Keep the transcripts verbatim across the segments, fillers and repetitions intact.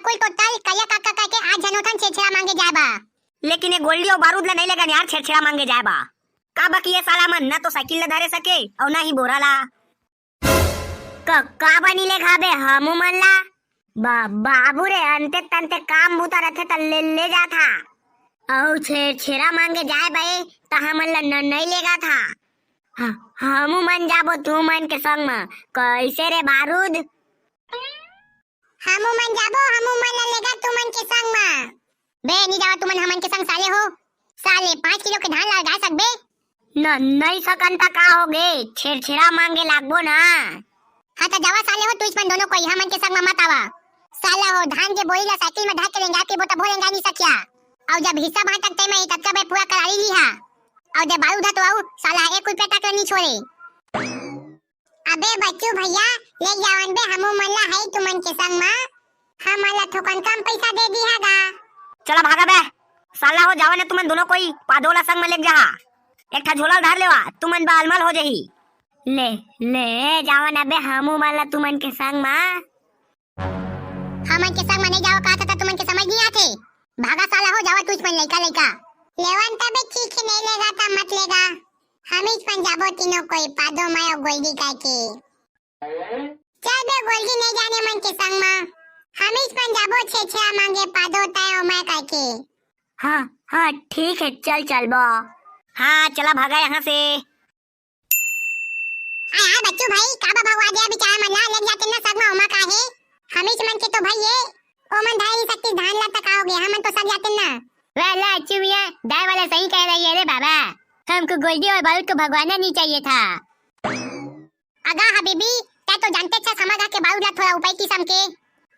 कुल टोटल करिया काका कहिके आठ झन होथन छेरछेरा मांगे जाए बा। लेकिन ये गोल्डी अउ बारूद ला नइ लेगन यार छेरछेरा मांगे जाए बा। काबर कि ये साला मन न तो साइकिल ला धरे सके अउ न ही बोरा ला। क-, काबर नइ लेगबे हमू मन ला? बा-, बाबू रे, अंते तंते काम बूता रथे त ले, ले जाथा। अउ छेरछेरा मांगे जाए बे त हमन ला न-, नइ लेगथा। ह-, हमू मन जाबो तुमन के संग म। कइसे रे बारूद? हमू मन जाबो, हमू मन ला लेगा तुमन के संग म। बे, नइ जावा तुमन हमन के संग साले हो। साले, पाँच किलो के धान ला गाय सकबे? न, नइ सकन त का होगे, छेरछेरा मांगे लागबो ना। हाँ त जावा साले हो, तुइच मन दोनों कोई हमन के संग म मत आवा। साला हो, धान के बोरी ला साइकिल म धर के लेंगा के बोता भो लेंगा नइ सकिया। अउ जब हिस्सा बांटक तय में ततका बे पूरा करारी लिहा। अउ जब बारूद ह तो अउ, साला एक रुपया तक ला नइ छोड़े। अबे बच्चू भैया, ले जावन बे हमू मन ला हई तुमन के संग म। हमन ला थोकन कम पैसा दे दिहा गा। चला भागा बे। साला हो जावन तुमन दोनों कोई पादो ला संग म लेग जाहा। एक ठा झोला धर लेवा, तुमन बालमल हो जही। ले, ले जावन अबे हमू मन ला तुमन के संग म। हमन के संग म नइ जावा कहत त तुमन के समझ नइ आथे। भागा साला हो जावा तुइच मन लइका लइका। लेवन तबे ठीक हे नइ लेगा त मत लेगा। हमीच मन जाबो तीनों कोई पादो मैं अउ गोल्डी कहिके। चल बे गोल्डी नइ जाने मन के संग म। हमीच मन जाबो छेरछेरा मांगे पादो तय अउ मैं कहिके। हाँ, हाँ, ठीक हे, चल चलबो। हाँ, चला भागा यहाँ से। अरे यार बच्चू भाई, काबर भगवा दे बिचारा मन ला, लेग जाते ना सग म ओमा का हे। हमीच मन के तो भाई ये, ओमन धाय नइ सकती धान ला त का होगे, हमन तो सग जाते ना। वे ले अच्छू मियाँ, दाई वाला सही कह रही है रे बाबा, हमको गोल्डी और बारूद को भगवाना नहीं चाहिए था। अगा हबीबी, तै तो जानते अच्छा समझ के बारूद ला थोड़ा उपाय किसम के।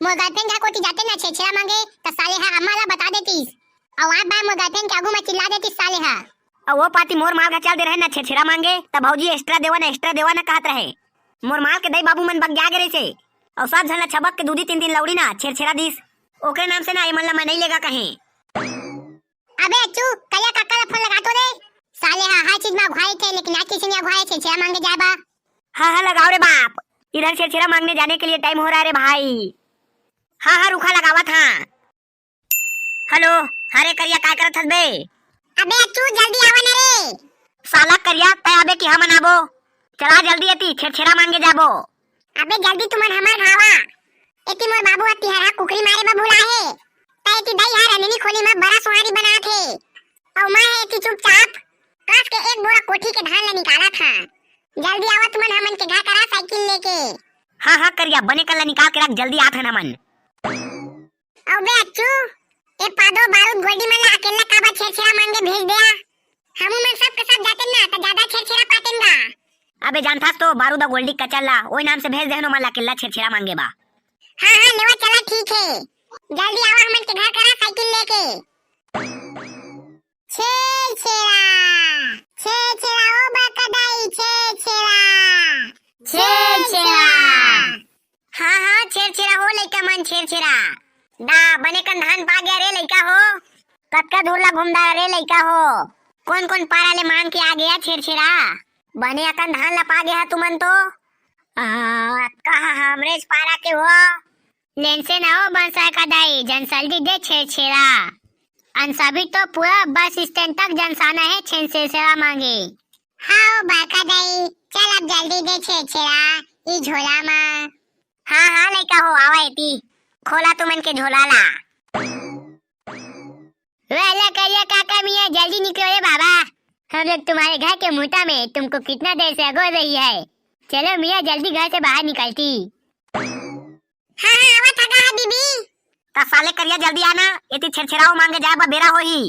मोर गर्लफ्रेंड घर कोती जाते ना छेरछेरा मांगे, त साले हा अम्मा ला बता देतीस। अउ आप बाय मोर गर्लफ्रेंड के आगू म चिल्ला देतीस साले हा। अउ वो पाती मोर माल का चल दे रहे ना छेरछेरा मांगे, त भौजी एक्स्ट्रा देवा ना, एक्स्ट्रा देवा ना कहत रहे। मोर माल के दई बाबू मन बग्या गे रहिसे। अउ सात झन ला छबक के दू दी तीन दिन लौड़ी ना छेरछेरा दीस। ओकरे नाम से ना ये मन ला मैं नइ लेगा कहे। अबे अच्छू, करिया काका ला फोन लगा तो रे। साले हा हर चीज में अघुवाए थे, लेकिन आज किसी ने अघुवाए छेरछेरा मांगे जाए बा। हाँ, हाँ, लगाओ रे बाप। इधर छेरछेरा मांगने जाने के लिए टाइम हो रहा है रे भाई। हाँ, हाँ, रुखा लगावत हाँ। हेलो, हाँ रे करिया, काय करत हस बे? अबे अच्छू, जल्दी आवा ना रे। साला करिया, तै आबे कि हमन आबो? चला जल्दी एती, छेरछेरा मांगे जाबो। अबे जल्दी तुमन हमर घावा। एती मोर बाबू ह तिहरा कुकरी मारे बर बुलाए हे। त एती दई ह रंधनी खोली म बड़ा सोहारी बनात हे। अउ मैं ह एती चुपचाप कस के एक बोरा कोठी के धान ल निकालत हंव। जल्दी आवा तुमन हमन के घर करा साइकिल लेके। हाँ, हाँ, करिया, बने कन ल निकाल के रख, जल्दी आत हन हमन। अउ बे अच्छू, ए पादो बारूद गोल्डी मन ला अकेल्ला काबर छेरछेरा मांगे भेज दे आ? हमू मन सब के सब जातेन ना, त जादा छेरछेरा पातेन गा। अबे जानथस तो, बारूद अउ गोल्डी कचर ला ओई नाम से भेज देहन ओमन ला अकेल्ला छेरछेरा मांगे बा। हाँ, हाँ, लेवा चला, ठीक हे। जल्दी आवा हमन के घर करा साइकिल लेके। छेरछेरा, छेरछेरा, ओ बड़का दाई, छेरछेरा, छेरछेरा। हाँ, हाँ, छेरछेरा हो लइका मन, छेरछेरा। दा, बने कन धान पा गया रे लइका हो। कतका दूर ला घूमदा रे लइका हो। कोन कोन पारा ले मांग के आ गया छेरछेरा। बने अकन धान ला पा गया तुमन तो। आ, कहा हमरेच पारा के हो। लेन से ना हो बंसा का दाई, जन सल्दी दे छेरछेरा। अन सभी तो पूरा बस स्टैंड तक जनसाना हे छेरछेरा मांगे। हाँ, ओ बड़का दाई, चल अब जल्दी दे छेरछेरा, ई झोला मा। हाँ, हाँ, लइका हो, आवा एती। खोला तुमन के झोला ला। वेला करिया काका मियाँ, जल्दी निकलो रे बाबा। हम लोग तुम्हारे घर के मुहटा में तुमको कितना देर से अगोर रही है। चलो मियाँ, जल्दी घर से बाहर निकलती। हाँ, हाँ, आवत हगा हबीबी। त साले करिया जल्दी आना, एती छेरछेराओ मांगे जाए बा बेरा होही।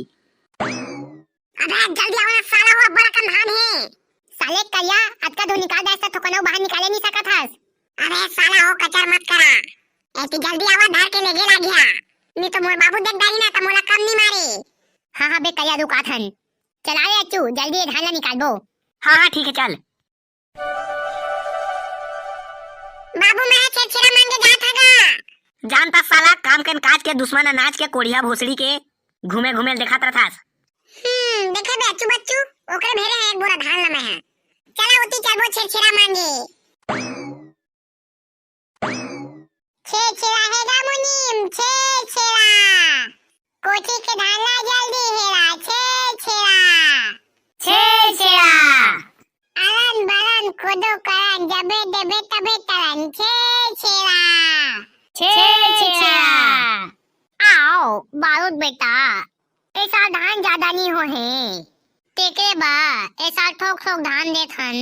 अबे जल्दी आवा ना साला, हो बड़ा कन धान हे। साले करिया, अतका धूल निकाल दे, ऐसा थोकनो बाहर निकाले नहीं सकत हस। अबे साला हो कचर मत करा। एती जल्दी आवा, धर के लेगे लागिया। नहीं तो मोर बाबू देख डारी ना, त मोला कम नहीं मारे। हाँ, हाँ, बे करिया रुक आथन। चला रे अच्छू, जल्दी ये धान ला निकालबो। हाँ, हाँ, ठीक है, चल। बाबू, मैं छेरछेरा मांगे जात हगा। जानता साला, काम के काज के दुश्मन अनाज के कोढ़िया भोसड़ी के घूमे घूमे देखत रथास। हम्म, देखे बे अच्छू बच्चू, ओकरे भेरे है एक बोरा धान ला मैं है। चला उती चलबो छेरछेरा मांगे। छेरछेरा हे गा मुनीम, छे कोठी के धान ला जल्दी हेरा, छेरछेरा। छेरछेरा। अरन बरन कोदो करन, जबे देबे तबे तरन, छेरछेरा। छेरछेरा। आओ, बारूद बेटा, ए साल धान जादा नी होहे। तेकरे बर ए साल थोक थोक धान देथन।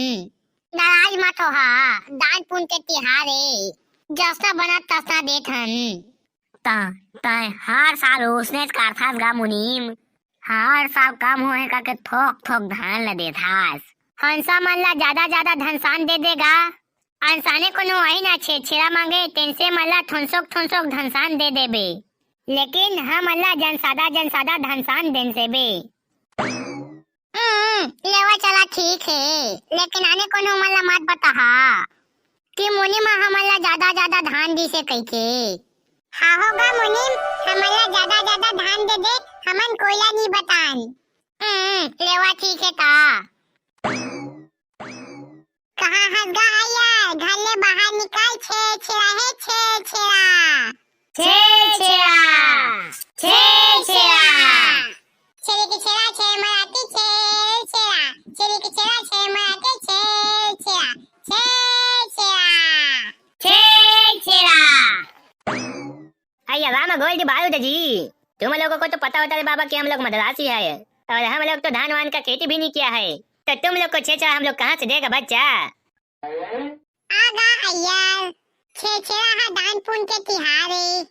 नाराज मत होहा, दान पुन के तिहार ए, जसना बनत तसना देथन। ता, तैं हर साल ओसनेच करथस गा मुनीम। हर साल कम होहे कहिके थोक थोक धान ल देथस। हंसा मन ल जादा जादा धनसान दे दे गा। अनसाने कोनो आही ना छेरछेरा मांगे, तेनसे मन ल थोनसोक थोनसोक धनसान दे देबे। लेकिन हमन ल जनसादा जनसादा धनसान देन सेबे। हम्म, लेवा चला ठीक हे, लेकिन आने कोनो मन ला मत बताहा कि मुनीम हमन ला जादा जादा धान दिसे कहिके। हाँ हो गा मुनीम, हमन ला जादा जादा धान दे दे, हमन कोई ला नी बतान। हम्म, लेवा ठीक हे ता। कहाँ हस गा अइया? घर ले बाहर निकल, छेरछेरा हे, छेरछेरा। छेरछेरा, छेरछेरा। छेरी के छेरा, छेर मराती, छेरछेरा। छेरी के छेरा, छेर मराती, छेरछेरा। छेरछेरा। छेरछेरा। अइया राम गोल्डी बारूद जी, तुम लोगों को तो पता होता रे बाबा कि हम लोग मद्रासी है और हम लोग तो धान वान का खेती भी नहीं किया है, तो तुम लोग को छेरछेरा हम लोग कहाँ से देगा बच्चा? आ गा अइया, छेरछेरा हा दान पुन के तिहार ए,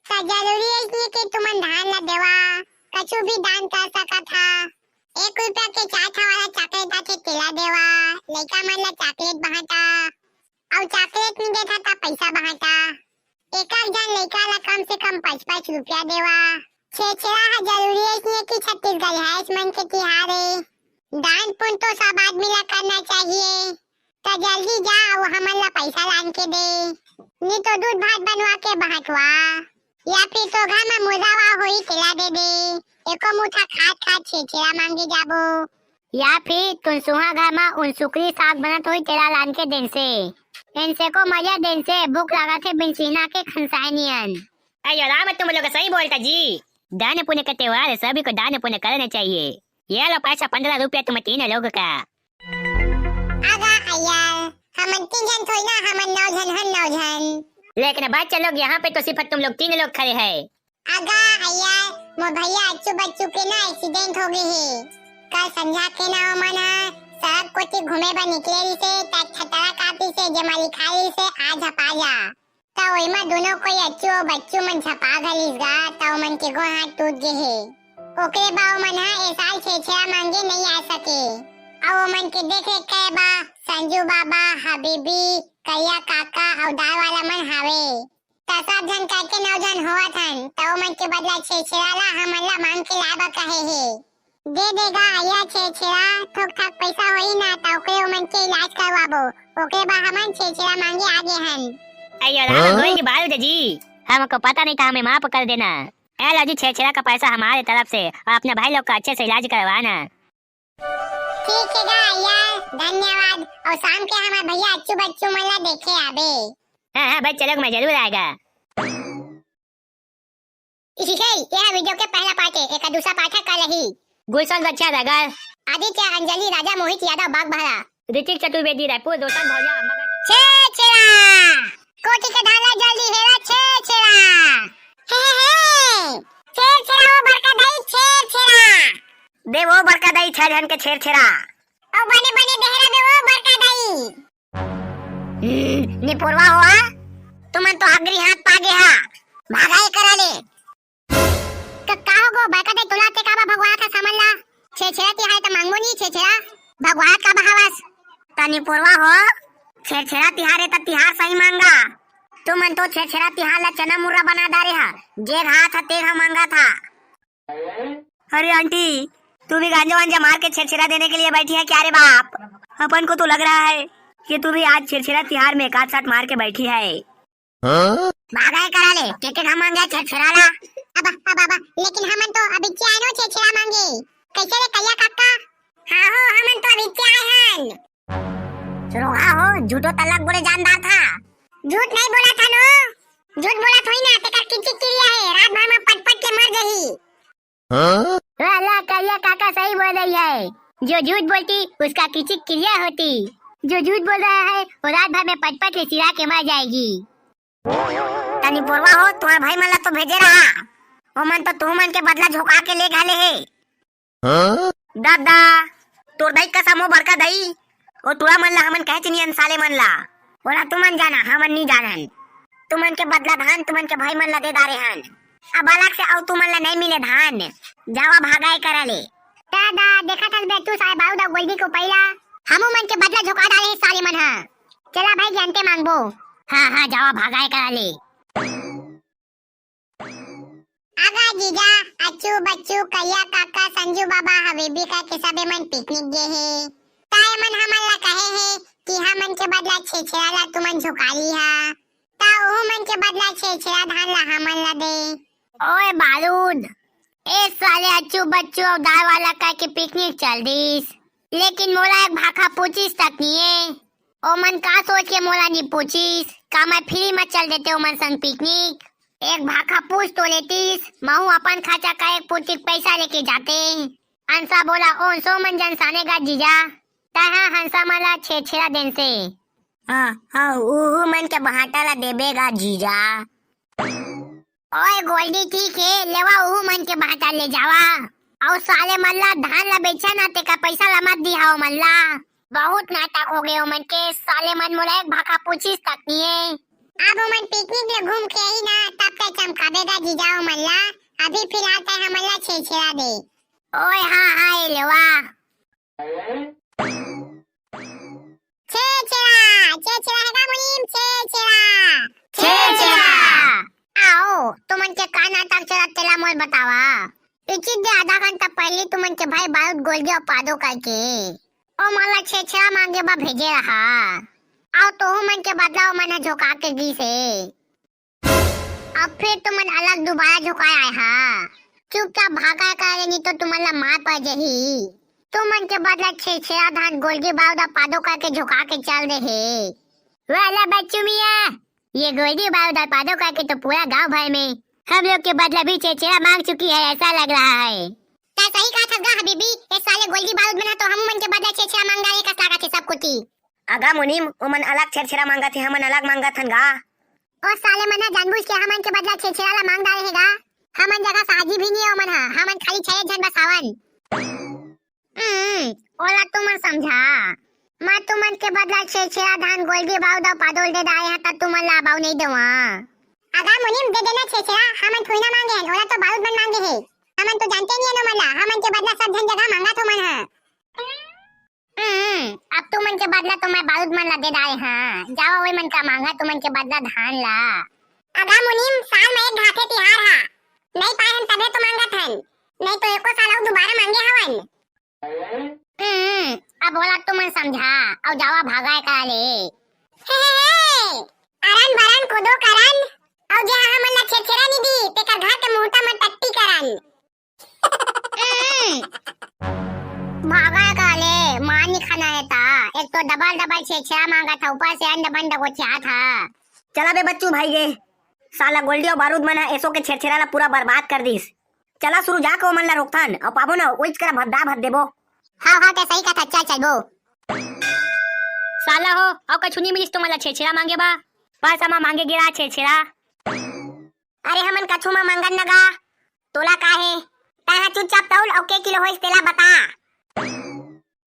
त जरूरी ए कि तुमन धान ला देवा, कछु भी दान कर सकत हा। एक रुपया के चार ठा वाला चॉकलेट आथे, तेला देवा, लइका मन ला चॉकलेट बांटा, अउ चॉकलेट नी देथा त पइसा बांटा। एक एक झन लइका ला कम से कम पाँच पाँच रुपया देवा। छेरछेरा हा जरूरी ए कि छत्तीसगढ़ है, मन के तिहार ए। दान पुन तो सब आदमी ला करना चाहिए। त जल्दी जा अउ हमन ला पइसा लान के दे, नी तो दूध भात बनवा के बांटवा, या फिर तो घर में मुर्गा वा होई तेला दे दे। एको मुठा खात खात छेरछेरा मांगे जाबो। या फिर तुन सुहा घर में उन सुकरी साग बनत होई तेला लान के देन से। एन से को मजा देन से, भूख लागत हे बिन चिन्हा के खनसाय नियन। अइयो राम, तुम लोग सही बोलता जी, दान पुण्य का त्योहार है, सभी को दान पुण्य करना चाहिए। ये लो पैसा, पन्द्रह रुपया तुम तीन लोग का। आ गा अइया, हमन तीन झन थोड़ी ना, हमन नौ झन हन, नौ झन। लेकिन बच्चा लोग, यहाँ पे तो सिर्फ तुम लोग तीन लोग खड़े हैं। आ गा अइया, मोर भैया अच्छू बच्चू के ना एक्सीडेंट हो गए हे। कल संझा के ना ओमन ह सड़क कोती घूमे बर निकले रिसे, त छतरा काट रिसे, जेमा लिखा रिसे, "आ झपा जा।" त ओइमा दुनो कोई अच्छू अउ बच्चू मन झपा घलिस गा, त ओमन के गोड़ हाथ टूट गे हे। ओकरे बा ओमन ह ए साल छेरछेरा मांगे नइ आ सके। अउ ओमन के देख रेख करे बा संजू बाबा, हबीबी, करिया काका अउ दार वाला मन हावे। त सब झन करके नौ झन होवत हन, त ओमन के बदला छेरछेरा ला हमन ला मांग के लाए बर कहे हे। दे देगा अइया छेरछेरा, थोक थाक पइसा होई ना, त ओकरे ओमन के इलाज करवाबो। ओकरे बर हमन छेरछेरा मांगे आ गे हन। अइयो राम, हाँ? गोल्डी बारूद जी, हमको पता नहीं था, हमें माफ कर देना। ए लो जी, छेरछेरा का पैसा हमारे तरफ से, और अपने भाई लोग का अच्छे से इलाज करवाना। ठीक हे गा अइया, धन्यवाद। अउ शाम के हमर भैया अच्छू बच्चू मन ला देखे आबे। हाँ, हाँ, बच्चा लोग, मैं जरूर आएगा। इही हे, ये वीडियो के पहला पार्ट हे, एकर दूसरा पार्ट ह कल ही। गुलशन रक्षा नगर। आदित्य, अंजलि, राजा मोहित यादव, बागबाहरा। ऋतिक चतुर्वेदी, रायपुर, रोशन भौजा, अम्बागढ़। छेरछेरा। कोठी के धान ला जल्दी हेरा, छेरछेरा। हे, हे, हे। छेरछेरा ओ बड़का दाई, छेरछेरा। दे ओ बड़का दाई, छह झन के छेरछेरा। ओ बने बने देहरा दे ओ बड़का दाई। हम्म, निपोरवा हो, तुमन तो हगरी हाथ पागे हा, भागा एकरा ले। क-, का हो गो, बड़का दाई तोला ते का बा भगवान का सामान ला? छेरछेरा तिहार त मांगबो नी, छेरछेरा भगवान का बहावस। त निपोरवा हो, छेरछेरा तिहार हे त तिहार सही मांगा। तुमन तो छेरछेरा तिहार ला चना मुर्रा बना डारे हा, जे रहा था ते हा मांगा था। अरे आंटी, तू भी गांजा वांजा मार के छेरछेरा देने के लिए बैठी है क्या रे बाप? अपन को तो लग रहा है कि तू भी आज छेरछेरा तिहार में एक आध साथ मार के बैठी है। हाँ? भागा एकरा ले, के के हम मांगे छेरछेरा ला। अब, अब, अब, लेकिन हमन तो अभी आए नो छेरछेरा मांगे। कैसे रे करिया काका? हाँ हो, हमन तो अभी आए हन। सुनो, हाँ हो, झूठो तलक बोले जानदार था। झूठ नहीं बोला था नो, झूठ बोला थोड़ी ना, तेकर किची किरिया है, रात भर में पट पट के मर गई। वाह, करिया काका सही बोल रही है। जो झूठ बोलती, उसका किचिक किरिया होती। जो झूठ बोल रहा है, वो रात भर में पटपट ले चिरा के मर जाएगी। तनी बोलवा हो, तुम्हारे भाई मन ला तो भेजे रहा, ओमन तो तुमन के बदला झोंका के ले घाले हे। दादा, तोर दाई कसम हो बड़का दाई, ओ टूरा मन ला हमन कहे चिनियन साले मन ला। ओला तुमन जाना, हमन नी जानन। तुमन के बदला धान तुमन के भाई मन ला दे डारे हन। अब अलग से अउ तुमन ला नहीं मिले धान, जावा भागाए करा ले। दादा, देखा था बे तू साले बारूद अउ गोल्डी को पहिला, हमू मन के बदला झोंका डाले हे साले मन हा। चला भाई, जानते मांगबो। हाँ, हाँ, जावा भागाए करा ले। आगा जीजा, अच्छू बच्चू, करिया काका, संजू बाबा, हबीबी का के सबे मन पिकनिक गे हे। ताए मन हमन ला कहे हे कि हमन के बदला छेरछेरा ला तुमन झोंका लिहा, ता ओहू मन के बदला छेरछेरा धान ला हमन ला दे। ओए बारूद, ए साले अच्छू बच्चू अउ दार वाला कह के पिकनिक चल दिस, लेकिन मोला एक भाखा पूछिस तक निये। ओमन का सोच के मोला नी पूछिस? का मैं फ्री में चल देते ओमन संग पिकनिक? एक भाखा पूछ तो लेतिस, महू अपन खर्चा का एक पुटिक पैसा लेके जाते। अंसा बोला, "ओन सो मन जन साने गा जीजा, तैं हा हंसा मन ला छेरछेरा देन से।" हाँ, हाँ, उहू मन के भांटा ला देबे गा जीजा। ओए गोल्डी, ठीक हे, लेवा उहू मन के भांटा ले जावा। अउ साले मन ला धान ला बेचा ना, तेका पैसा ला मत दिहा ओमन ला। बहुत नाटक हो गए ओमन के, साले मन मोला एक भाखा पूछिस तक निये। अब ओमन पिकनिक ले घूम के आही ना, तब तक चमकाबे गा जीजा ओमन ला। अभी फिलहाल तैं हमन ला छेरछेरा दे। ओए हाँ, हाँ, ए लेवा। छेरछेरा, छेरछेरा हे गा मुनीम, छेरछेरा। छेरछेरा। आओ, तुमन के का नाटक चलत तेला मोर बतावा। इचित दे आधा घंटा पहिली तुमन के भाई बारूद गोल्डी अउ पादो करके ओमन ला छेरछेरा मांगे बर भेजे रहा। अउ तोहू मन के बदला ओमन ह झोंका के गिस हे। अब फिर तुमन अलग दोबारा झोंकाए आए हा। चुपचाप भागा करे, नी तो तुमन ला मार पड़ जही। तुमन के बदला छेरछेरा धान गोल्डी बारूद अउ पादो करके झोंका के चल दे हे। वाला बच्चू मियाँ, ये गोल्डी बारूद अउ पादो करके तो पूरा गांव भर में हम लोग के बदला भी छेरछेरा मांग चुकी है, ऐसा लग रहा है। तैं सही कहत हस गा हबीबी, ए साले गोल्डी बारूद मन ह तो हमू मन के बदला छेरछेरा मांग डारे कस लागत हे सब कोती। अगा मुनीम, ओमन अलग छेरछेरा मांगत हे, हमन अलग मांगत हन गा। ओ साले मन ह जानबूझ के हमन के बदला छेरछेरा ला मांग डारे हे गा। हमन जगह साहजी भी नी हे ओमन ह, हमन खाली छे झन बस हवन। हम्म, ओला तुमन समझा। मैं तुमन के बदला छेरछेरा धान गोल्डी बारूद अउ पादो ल दे डारे हंव, त तुमन ला अब अउ नहीं देवा। अगा मुनीम, दे देना छेरछेरा, हमन थोड़ी ना मांगे हन, ओला तो बारूद मन मांगे हे। हमन तो जानते नहीं हन ओमन ला, हमन के बदला सब झन जगह मांगत हे ओमन ह। हम्म, अब तुमन के बदला तो मैं बारूद मन ला दे डारे हंव। जावा ओए मन का मांगा तुमन के बदला धान ला। अगा मुनीम, साल में एक घाथे तिहार हा, नहीं पाए हन तभे तो मांगत हन, नहीं तो एको साल अउ दोबारा मांगे हवन। हम्म, अब ओला तुमन समझा, अउ जावा भागाए करा ले। हे, हे, हे, अरन बरन कोदो करन, अउ जे हा हमन ला छेरछेरा नी दी, तेकर घर के मुहूर्ता म टट्टी करन। हम्म, भागाए करा ले, मार नी खाना हे ता, एक तो डबल डबल छेरछेरा मांगत हा, ऊपर से अंड बंड गोठियात हा। चला बे बच्चू भाई गे, साला गोल्डी अउ बारूद मन ह एसो के छेरछेरा ला पूरा बर्बाद कर दिस। चला सुरू जाके ओमन ला रोकथन, अउ पाबो न, ओइच करा भद्दा भद देबो। हाँ, हाँ, तैं सही कहत हस, चल, चलबो। साला हो, अउ कछु नी मिलिस तुमन ला छेरछेरा मांगे बर? बस हमन मांगे गे रहा छेरछेरा। अरे हमन कछु म मांगन न गा, तोला का हे? तैं ह चुपचाप तौल अउ के किलो होइस तेला बता।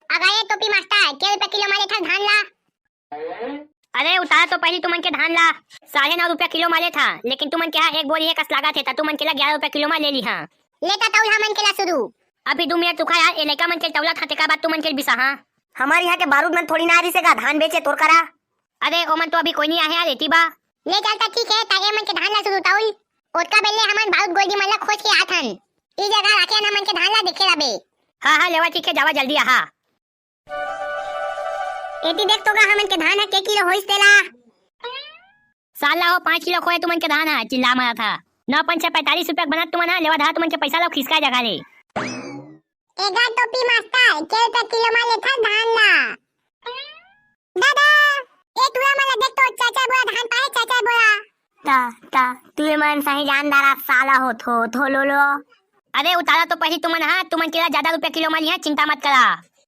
अगा ए टोपी मास्टर, के रुपया किलो म लेथस धान ला? अरे, उतारा तो पहिली तुमन के धान ला। साढ़े नौ रुपया किलो मा लेत हा, लेकिन तुमन के हा एक बोरी हे कस लागत हे, त तुमन के ला ग्यारह रुपया किलो मा ले ली हा। ले त तौल हमन के ला सुरू। अभी दू मिनट रुका यार, ए लइका मन के तौला था, तेकर बाद तुमन के बिसा हा। हमर यहाँ के बारूद मन थोड़ी ना आ रिसे गा धान बेचे तोर करा। अरे, ओमन तो अभी कोई नहीं आहे यार, एती बा। ले चल त ठीक हे, त ए मन के धान ला सुरू तौल। ओतका बेले हमन बारूद गोल्डी मन ला खोज के आत हन। ई जगह राखे हन हमन के धान ला, देखे रबे। हाँ, हाँ, लेवा ठीक हे, जावा जल्दी आहा। एती देख तो गा हमन के धान ह के किलो होइस तेला। साला हो, पाँच किलो खोए तुमन के धान ह, चिल्ला मारा था। नौ पंच पैंतालीस रुपया के बनत तुमन ह, लेवा धारा तुमन के पैसा ला खिसका जगह ले। एगा टोपी मास्टर, के रुपया किलो मा लेथस धान ला? दादा, ए टूरा मन ला देख तो, चाचा बोरा धान पाए, चाचा बोरा। ता, ता, तू मन सही जानदार साला हो थो, थो लो लो। अरे उतारा तो पहिली तुमन हा, तुमन केला जादा रुपया किलो म लिहा, चिंता मत करा।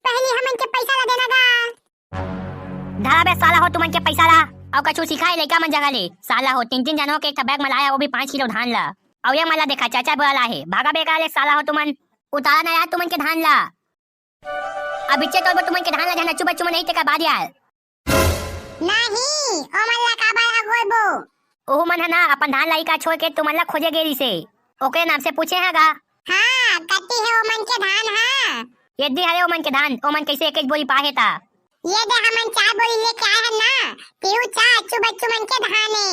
पहिली हमन के पैसा ला देना गा। धरा बे साला हो तुमन के पैसा ला, अउ कछु सिखाए लइका मन जगह ले। साला हो तीन तीन जन हो के एक ठा बैग म लाया, वो भी पाँच किलो धान ला। अउ ये मन ला देखा चाचा बुआ ला हे, भागा बे का ले साला हो तुमन। उतारा ना यार तुमन के धान ला। अब इच्चे तोड़बो तुमन के धान ला, झन अच्चू बच्चू मन नहीं तेकर बाद यार। नहीं, ओमन ला काबर अगोरबो? ओहू मन ह ना अपन धान ला इका छोड़ के तुमन ला खोजे गे रिसे। ओकरे नाम से पूछे ह गा। हाँ, कति हे ओमन के धान ह? ये दे हरे ओमन के धान, ओमन कैसे एकेच बोरी पाहे ता? ये दे हमन चार बोरी लेके आए हन ना, तेहू चार अच्चू बच्चू मन के धान ए।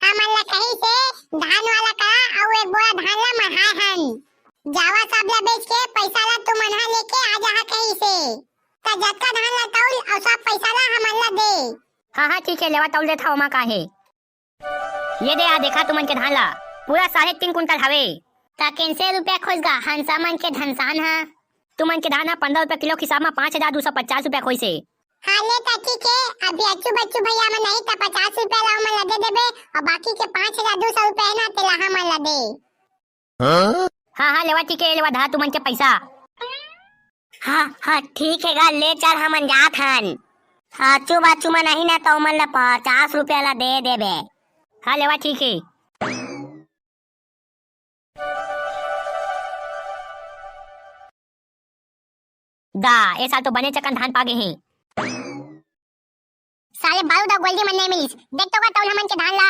हमन ला कहिसे धान वाला करा अउ एक बोरा धान ला मढ़ाए हन। जावा सब ला बेच के पैसा ला तुमन हा लेके आ जाहा कहिसे। त जतका धान ला तौल अउ सब पैसा ला हमन ला दे। हाँ, हाँ, ठीक हे, लेवा तौल देथव, ओमा का हे। ये दे, आ देखा तुमन के धान ला, पूरा साढ़े तीन कुंटल हवे। त कैसे रुपया खोज गा हंसा मन के धनसान हा? तुमन के धान हा पंद्रह रुपया किलो के हिसाब मा पाँच हजार दू सौ पचास रुपया खोइसे। हाँ, ले त ठीक हे, अभी अच्चू बच्चू भैया मन नहीं त पचास रुपया ला ओमन ला दे देबे, अउ बाकी के पाँच हजार दू सौ रुपया हे ना, तेला हमन ला दे। हाँ, हाँ, लेवा ठीक हे, लेवा धरा तुमन के पैसा। हाँ, हाँ, ठीक हे गा, ले चल, हमन जात हन। अच्चू बच्चू मन नहीं ना, त ओमन ला पचास रुपया ला दे देबे। हाँ, लेवा ठीक हे। दा, ए साल तो बने चकन धान पा गे हे। साले बारूद अउ गोल्डी मन नहीं मिलिस। देख तो का तौल हमन के धान ला।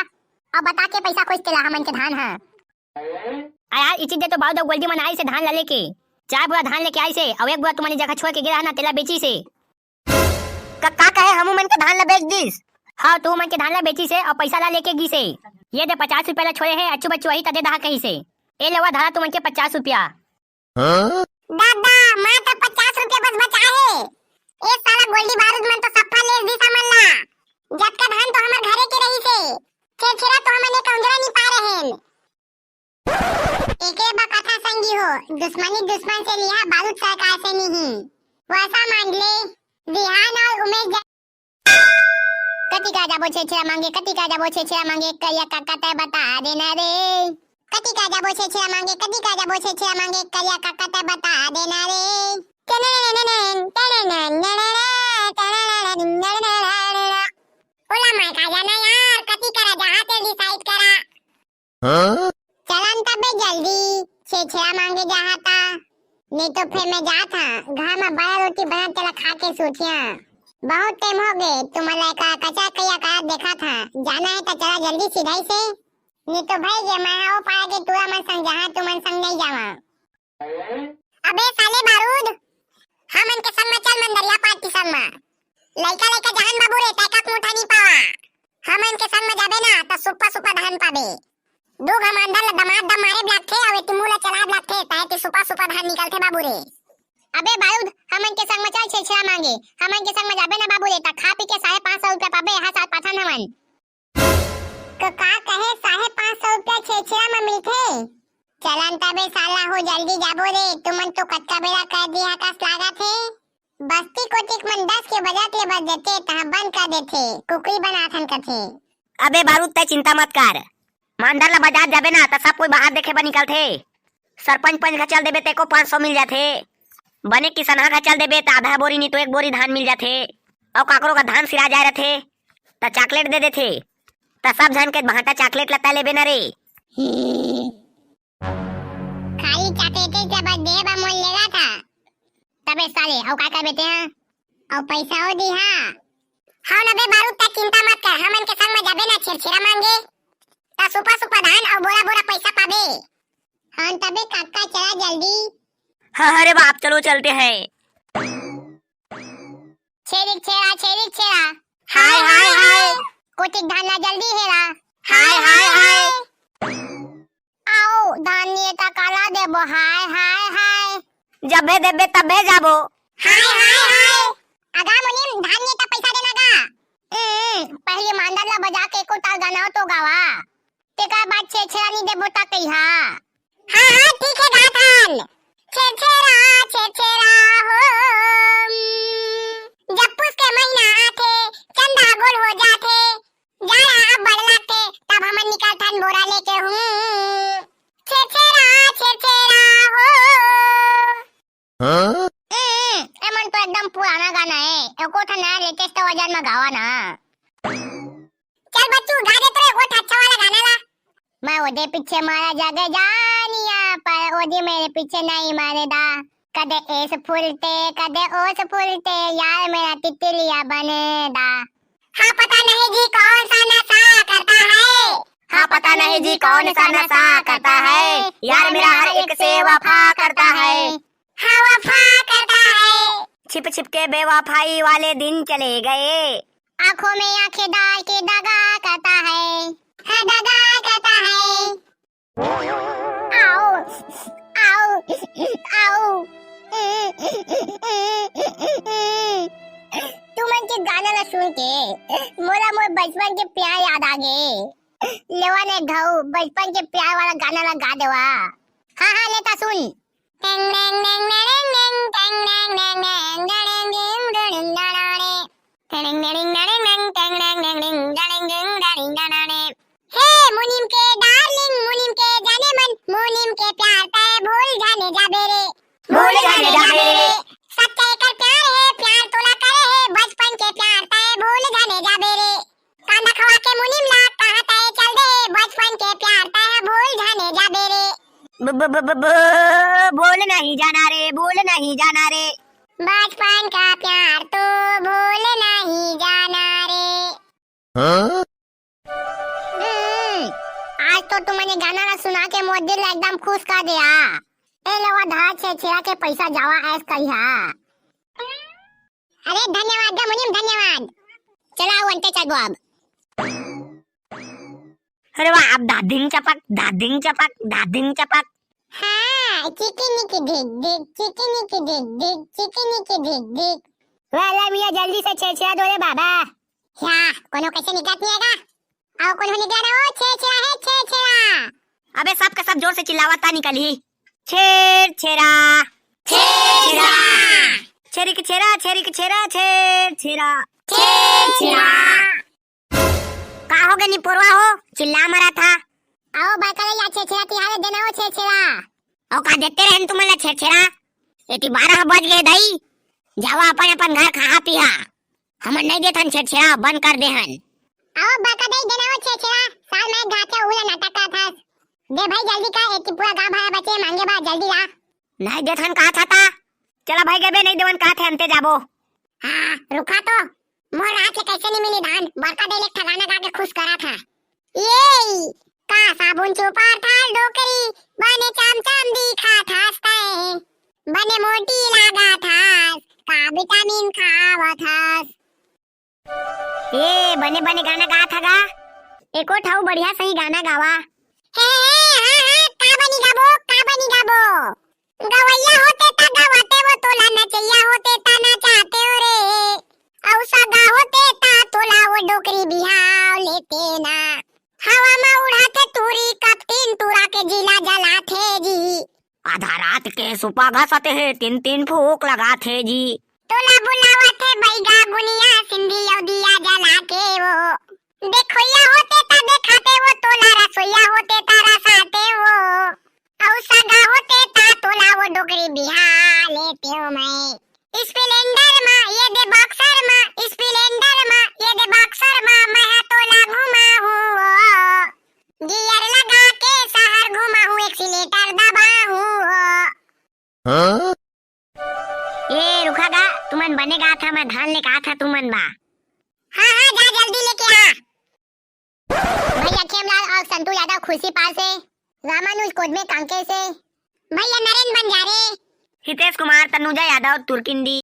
अउ बता के पैसा खोज तेला हमन के धान हा। आ यार, इचित दे तो बारूद अउ गोल्डी मन आइसे धान ला लेके। चार बोरा धान लेके आइसे, अउ एक बोरा तुमन जगह छोड़ के गे रहा ना, तेला बेचिसे। का, का कहे हमू मन के धान ला बेच दिस? हाँ, तुमन के धान ला बेचिसे अउ पैसा ला लेके गिसे। ये दे पचास रुपया ला छोड़े हे, अच्चू बच्चू आही त दे दहा कहिसे। ए लेवा धरा तुमन के पचास रुपया। हाँ? दादा, मैं तो पचास रुपया बस बचा हे। ए साला गोल्डी बारूद मन तो सफा ले दिस हमन ला। जतका धान तो हमर घरे के रहिसे। छेरछेरा तो हमन एक अंजरा नी पाए रहेन। एके बा कथा संगी हो, दुश्मनी दुश्मन से लिहा, बारूद सरकार से नहीं। वैसा मान ले, विहान अउ उमेश जा- कति का जाबो छेरछेरा मांगे, कति का जाबो छेरछेरा मांगे, करिया काका तैं बता देना रे। कति का जाबो छेरछेरा मांगे, कति का जाबो छेरछेरा मांगे, करिया काका तैं बता देना रे। ओला मैं का जाना यार, कति करा जाहा ते decide करा। हाँ? चलन तबे जल्दी, छेरछेरा मांगे जाहा ता। नहीं तो फिर मैं जात हा, घर में बड़ा रोटी बना तेला खा के सूतिया। बहुत टाइम हो गए, तुमन ला का कचा कया का देखा था। जाना है तो चला जल्दी सीधा ही से। नहीं तो भाई ये मैं ओ पारा के टूरा मन संग जाहा, तुमन संग नहीं जावा। अबे साले बारूद, हमन के संग म चल मंदरिया पार्टी संग म। लइका लइका जहान बाबू रे, तैं का मुठा नहीं पावा। हमन के संग म जाबे ना त सुप्पा सुप्पा धान पाबे। दू घमांडर ल दमाद दम मारे लागथे, अउ एती मुंह ल चलाब लागथे, ताहे ते सुप्पा सुप्पा धान निकलथे बाबू रे। अबे बारूद, हमन के संग म चल छेरछेरा मांगे, हमन के संग म जाबे ना बाबू रे, त खा पी के साढ़े पाँच सौ रुपया पाबे, एहा साल पाथन हमन। तो का कहे, साढ़े पाँच सौ रुपया छेरछेरा म मिलथे? चलन तबे साला हो, जल्दी जाबो रे, तुमन तो कतका बेरा कर दिया कस लागत हे। बस्ती कोतिक मन दस के बजत ले बज देथे, तहाँ बंद कर देथे, कुकरी बनाथन कथे। अबे बारूद, तै चिंता मत कर, मांदर ला बजार जाबे ना, त सब कोई बाहर देखे बर निकलथे। सरपंच पंच घर चल देबे, तेको पाँच सौ मिल जाथे। बने किसनहा घर चल देबे, त आधा बोरी नी तो एक बोरी धान मिल जाथे। अउ काकरो का धान सिरा जाए रथे, त चॉकलेट दे देथे। त सब झन के भांटा चॉकलेट ला तै लेबे ना रे। खाली चॉकलेटे के बस दे बा मोल लेगा था। तबे साले, अउ का करबे तेहा? अउ पैसा हो दिहा? हाँ न बे बारूद, तै चिंता मत कर, हमन के संग म जाबे ना छेरछेरा मांगे, त सुपा सुपा धान अउ बोरा बोरा पैसा पाबे। हाँ तबे काका, चला जल्दी। हाँ, अरे बाप, चलो चलते हैं। छेरिक छेरा, छेरिक छेरा। हाय, हाय, हाय। कोचिक धान ला जल्दी हेरा। हाय, हाय, हाय। आओ, धान निये त काला देबो, हाय, हाय, हाय। जबे देबे तबे जाबो। हाय, हाय, हाय। अगा मुनीम, धान निये त पैसा देना गा। हम्म, पहली मांदर ला बजा के एको ताल गाना तो गावा। तेकर बाद छेरछेरा नी देबो त कहिहा। हाँ, हाँ, ठीक हे, गाथन। छेरछेरा, छेरछेरा हो। जब पुस के महीना आथे, चंदा गोल हो जाथे। जाड़ा अब्बड़ लागथे, तब हमन निकलथन बोरा लेके हूँ। छेरछेरा, छेरछेरा हो। हम्म, ए मन तो एकदम पुराना गाना है, एको ठा नया लेटेस्ट वर्जन में गावा ना। चल बच्चू, गा दे तो एको ठा अच्छा वाला गाना ला। मैं ओदे पीछे मारा जागे जानिया, पर ओदी मेरे पीछे नहीं मारे दा। कदे एस फूलते, कदे ओस फूलते, यार मेरा तितलिया बने दा। हाँ पता नहीं जी कौन सा नशा करता है। हाँ पता नहीं जी कौन सा नशा करता है, यार मेरा हर एक से वफा करता है। हाँ वफा करता है। छिप छिप के बेवफाई वाले दिन चले गए। आंखों में आंखें डाल के दगा करता है। हाँ दगा करता है। आओ, आओ, आओ। तुमन के गाना ला सुन के मोला मोर बचपन के प्यार याद आ गे। लेवा ने घऊ बचपन के प्यार वाला गाना ला गा देवा। हाँ हाँ लेता सुन। हे मुनीम के डार्लिंग, मुनीम के जाने मन, मुनीम के प्यार तय भूल जाने जाबे रे। भूल जाने जाबे रे। सच्चा एकर प्यार है, प्यार तोला करे है, बचपन के प्यार तय भूल जाने जाबे रे। कांदा खवा के मुनीम ला कहाँ तय चल दे, बचपन के प्यार तय भूल जाने जाबे रे। ब-, ब-, ब-, ब-, ब-, भूल नहीं जाना रे, भूल नहीं जाना रे। बचपन का प्यार तो भूल नहीं जाना रे। हाँ? हम्म, आज तो तुमने गाना ना सुना के मोर दिल एकदम खुश कर दिया। ए लवा धा छेरछेरा के पैसा जावा ऐस कहिया। अरे धन्यवाद गा मुनीम, धन्यवाद। चला आओ अंटे चलबो अब। अरे वाह, अब दादिंग चपक, दादिंग चपक, दादिंग चपक। हाँ, चिकिनी की ढिक ढिक, चिकिनी की ढिक ढिक, चिकिनी की ढिक ढिक। वाह, ला मिया, जल्दी से छेरछेरा दो रे बाबा। ह्या, कोनो कैसे निकलत नहीं आएगा? आओ, कोनो निकला ना, ओ छेरछेरा है, छेरछेरा। अबे सब का सब जोर से चिल्लावा ता निकलही। छेरछेरा। छेरछेरा। छेरी के छेरा, छेरी के छेरा, छेरछेरा। छेरछेरा। का हो गे निपोरवा हो, चिल्ला मरा था। आओ बाकला या छेरछेरा तिहारे देना हो छेरछेरा। आओ का देते रहन तुमन ला छेरछेरा? एती बारह बज गे दाई, जावा अपन अपन घर खा पिहा। हमन नहीं देथन छेरछेरा, बंद कर देहन। आओ बाका दाई देना हो छेरछेरा, साल में एक घाचा उला नाटक का था। दे भाई जल्दी का, एती पूरा गांव भरा बचे मांगे बा, जल्दी ला। नहीं देथन कहा था ता। चला भाई गबे नहीं देवन कहा थे अंते जाबो। हाँ, रुका तो। मोर रात के कैसे नहीं मिली धान, बड़का दे ले ठगाना गा के खुश करा था। ये का साबुन चुपा था डोकरी, बने चाम चाम दिखा था हंसता है। बने मोटी लागा था, का विटामिन खावा था। ए, बने बने गाना गात हगा। एको ठा अउ बढ़िया सही गाना गावा। हे, हे, हाँ, हाँ, का बनी गाबो, का बनी गाबो? गवैया होते ता गवाते वो तोला, नचैया होते ता नचाते हो रे। अउ सगा होते ता तोला वो डोकरी बिहाव लेते ना। हवा में उड़ाथे टूरी कपटीन टूरा के जिला जलाथे जी। आधा रात के सुपा घसत हे, तीन तीन फूक लगात हे जी। तोला बुलावत हे बैगा गुनिया सिंधी अउ दिया जला के वो। देखोइया होते ता देखाते वो तोला, रसोइया होते ता रसाते वो। अउ सगा होते ता तोला वो डोकरी बिहा लेते हो मैं। स्प्लेंडर मा ये दे बॉक्सर मा, स्प्लेंडर मा ये दे बॉक्सर मा, मैं हा तोला घुमाहूँ वो। गियर लगा के शहर घुमाहूँ, एक्सीलेटर दबाहूँ वो। हाँ? ए रुका गा, तुमन बने गा था, मैं धान लेके आ था तुमन बा। हाँ, हाँ, जा जल्दी लेके आ। भैया खेमलाल और संतू यादव खुर्सीपार से, रामानुज कोदमे कांकेर से, भैया नरेंद्र बंजारे, हितेश कुमार तनुजा यादव तुर्किंडी,